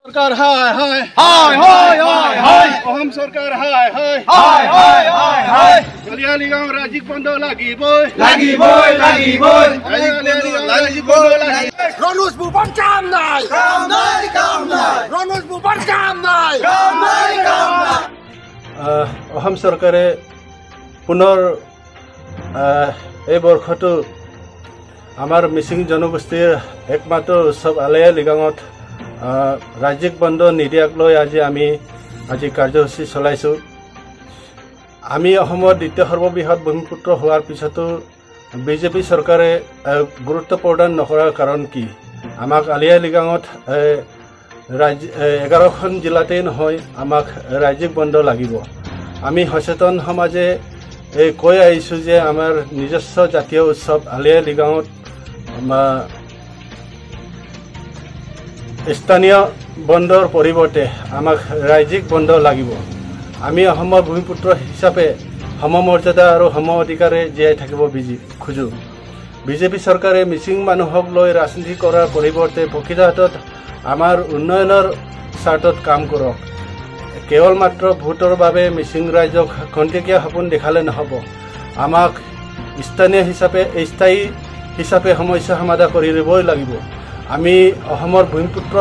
চৰকাৰ হায় হায় হায় হায় হায় হায়, অসম চৰকাৰ হায় হায় হায় হায় হায় হায়, আলি আই লৃগাং ৰাজ্যিক বন্ধ লাগিবই লাগিবই লাগিবই, ৰাজ্যিক বন্ধ লাগিবই। রনুজ বুবার কাম নাই, কাম নাই কাম নাই, রনুজ বুবার কাম নাই, কাম নাই কাম নাই। অসম চৰকাৰে পুনৰ এই বৰ্ষটো আমাৰ মিচিং জনগোষ্ঠীৰ একমাত্ৰ উৎসৱ আলি আই লৃগাঙত ৰাজ্যিক বন্ধ নিদিয়াক লৈ আজি আমি কাৰ্যসূচী চলাইছোঁ। আমি অসমৰ দ্বিতীয় সৰ্ববৃহৎ ভূমিপুত্ৰ হোৱাৰ পিছতো বিজেপি চৰকাৰে গুৰুত্ব প্ৰদান নকৰাৰ কাৰণ কি? আমাক আলি আই লৃগাঙত 11খন জিলাতেই নহয়, আমাক ৰাজ্যিক বন্ধ লাগিব। আমি সচেতন সমাজে এই কৈ আহিছোঁ যে আমাৰ নিজস্ব জাতীয় উৎসৱ আলি আই লৃগাঙত স্থানীয় বন্ধৰ পৰিৱৰ্তে আমাক ৰাজ্যিক বন্ধ লাগিব। আমি অসমৰ ভূমিপুত্ৰ হিচাপে সমমৰ্যাদা আৰু সম অধিকাৰে জীয়াই থাকিব খোজোঁ। বিজেপি চৰকাৰে মিচিং মানুহক লৈ ৰাজনীতি কৰাৰ পৰিৱৰ্তে প্ৰকৃতাৰ্থত আমাৰ উন্নয়নৰ স্বাৰ্থত কাম কৰক। কেৱল মাত্ৰ ভোটৰ বাবে মিচিং ৰাইজক খন্তেকীয়া সপোন দেখালে নহ'ব। আমাক স্থানীয় হিচাপে স্থায়ী হিচাপে সমস্যা সমাধান কৰি দিবই লাগিব। আমি অসমৰ ভূমিপুত্ৰ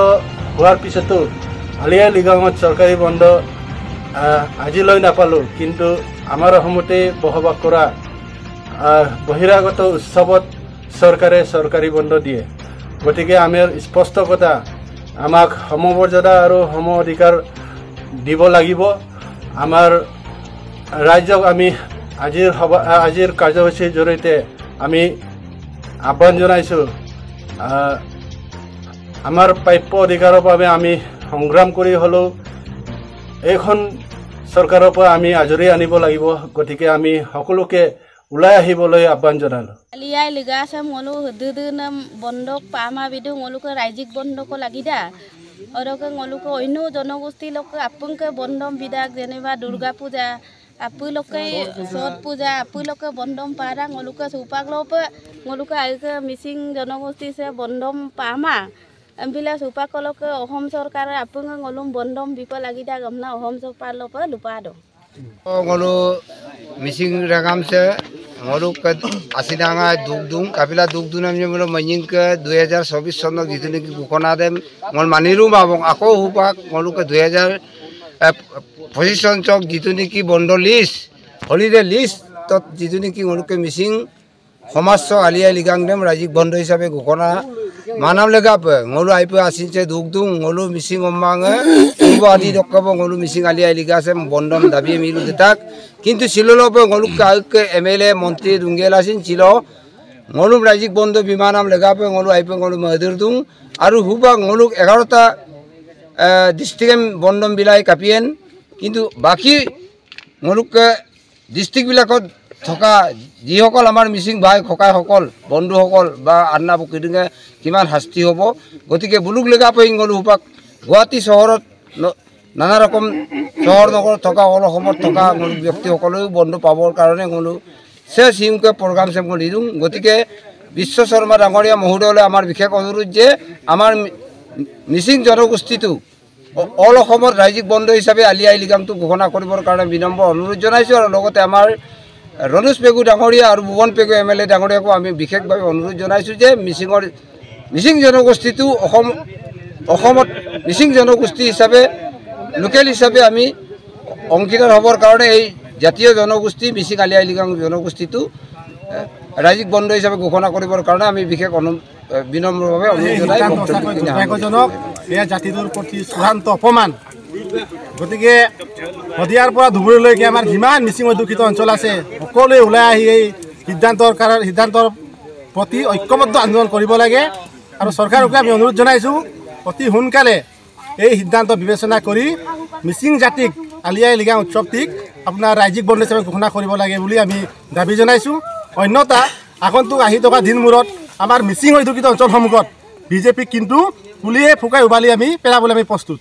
হোৱাৰ পিছতো আলি আই লৃগাঙত চৰকাৰী বন্ধ আজিলৈ নাপালোঁ, কিন্তু আমাৰ অসমতে বসবাস কৰা বহিৰাগত উৎসৱত চৰকাৰে চৰকাৰী বন্ধ দিয়ে। গতিকে আমাৰ স্পষ্ট কথা, আমাক সমমৰ্যাদা আৰু সম অধিকাৰ দিব লাগিব। আমাৰ ৰাইজক আমি আজিৰ কাৰ্যসূচীৰ জৰিয়তে আমি আহ্বান জনাইছোঁ, আমাৰ প্ৰাপ্য অধিকাৰৰ বাবে আমি সংগ্ৰাম কৰি হ'লেও এইখন চৰকাৰৰ পৰা আমি আজৰি আনিব লাগিব। গতিকে আমি সকলোকে ওলাই আহিবলৈ আহ্বান জনালোঁ। আলি আই লৃগাং ngolu hududuna বন্ধক পামা বিদু ngoluke ৰাজ্যিক বন্ধক লাগি দা আৰু ngoluke অন্য জনগোষ্ঠী লোক আপুংকে বন্ধম বিদাক, যেনিবা দুৰ্গা পূজা আপুলোকে ছট পূজা আপুলোকে বন্ধম পাৰা ngoluke সুপাক লোপ ngoluke আইকে মিচিং জনগোষ্ঠী সে বন্ধম পামা এমবিলা সুপাকলকে অসম চৰকাৰে আপুংকে ngolum বন্ধম বিপ লাগি দা গমনা অসম চৰকাৰ লোপ লুপা দো ngolu Mising ragamse ngolu asidanga dugdung kapila dugdung namje ngolu manyingke 2024 সনত যিটো নেকি ঘোষণা দেম ngol মানিলো মাবং আকৌ হুপাক ngoluকে 2025 চনক যিটো নেকি বন্ধ লিষ্ট হলিডে লিষ্ট তত যিটো নেকি ngoluকে মিচিং সমাজ আলি আই লৃগাং দেম ৰাজ্যিক বন্ধ হিচাপে ঘোষণা মানাম লেগা ngolu আইপে আসিনছে দুগদুং ngolu Mising অম্মাঙে পূর্ব আদি দক্কব ngolu Mising Ali Aye Ligang আছে বন্ধম দাবি মিলু দেতাক, কিন্তু ছিল ngolu কাউকে এমএলএ মন্ত্রী দুঙ্গেল আসিন ছিল ngolu ৰাজ্যিক বন্ধ বিমানাম লেগাপে ngolu আইপে ngolu মদুৰ দুং আৰু হুবা ngolu 11টা ডিস্ট্ৰিক্ট বন্ধম বিলাই কাপিয়েন, কিন্তু বাকী ngoluকে ডিস্ট্ৰিক্টবিলাকত থকা যিসকল আমাৰ মিচিং ভাই ককাইসকল বন্ধুসকল বা আন্না বকিডিঙে কিমান শাস্তি হ'ব। গতিকে বুলুক লেগা পই ngolu হুপাক গুৱাহাটী চহৰত নানা ৰকম চহৰ নগৰত থকা অল অসমত থকা ngolu ব্যক্তিসকলেও বন্ধ পাবৰ কাৰণে ngolu চেচ সিমকে প্ৰগ্ৰাম চেম কৰি দিওঁ। গতিকে বিশ্ব শৰ্মা ডাঙৰীয়া মহোদয়লৈ আমাৰ বিশেষ অনুৰোধ যে আমাৰ মিচিং জনগোষ্ঠীটো অল অসমত ৰাজ্যিক বন্ধ হিচাপে আলি আই লৃগাংটো ঘোষণা কৰিবৰ কাৰণে বিনম্ৰ অনুৰোধ জনাইছোঁ। আৰু লগতে আমাৰ ৰণোজ পেগু ডাঙৰীয়া আৰু ভুৱন পেগু এম এল এ ডাঙৰীয়াকো আমি বিশেষভাৱে অনুৰোধ জনাইছোঁ যে মিচিং জনগোষ্ঠীটো অসমত মিচিং জনগোষ্ঠী হিচাপে লোকেল হিচাপে আমি অংশীদাৰ হ'বৰ কাৰণে এই জাতীয় জনগোষ্ঠী মিচিং আলি আই লৃগাং জনগোষ্ঠীটো ৰাজ্যিক বন্ধ হিচাপে ঘোষণা কৰিবৰ কাৰণে আমি বিশেষ বিনম্ৰভাৱে অনুৰোধ জনাই দুৰ্ভাগ্যজনক, এয়া জাতিটোৰ প্ৰতি চূড়ান্ত অপমান। গতিকে শদিয়াৰ পৰা ধুবুৰীলৈকে আমাৰ যিমান মিচিং অধ্যুষিত অঞ্চল আছে সকলোৱে ওলাই আহি এই সিদ্ধান্তৰ প্ৰতি ঐক্যবদ্ধ আন্দোলন কৰিব লাগে। আৰু চৰকাৰকো আমি অনুৰোধ জনাইছোঁ অতি সোনকালে এই সিদ্ধান্ত বিবেচনা কৰি মিচিং জাতিক আলি আই লৃগাং উৎসৱটিক আপোনাৰ ৰাজ্যিক বন্ধ হিচাপে ঘোষণা কৰিব লাগে বুলি আমি দাবী জনাইছোঁ। অন্যথা আগন্তুক আহি থকা দিনবোৰত আমাৰ মিচিং অধ্যুষিত অঞ্চলসমূহত বিজেপিক কিন্তু পুলিয়ে ফুকাই উভালি আমি পেলাবলৈ আমি প্ৰস্তুত।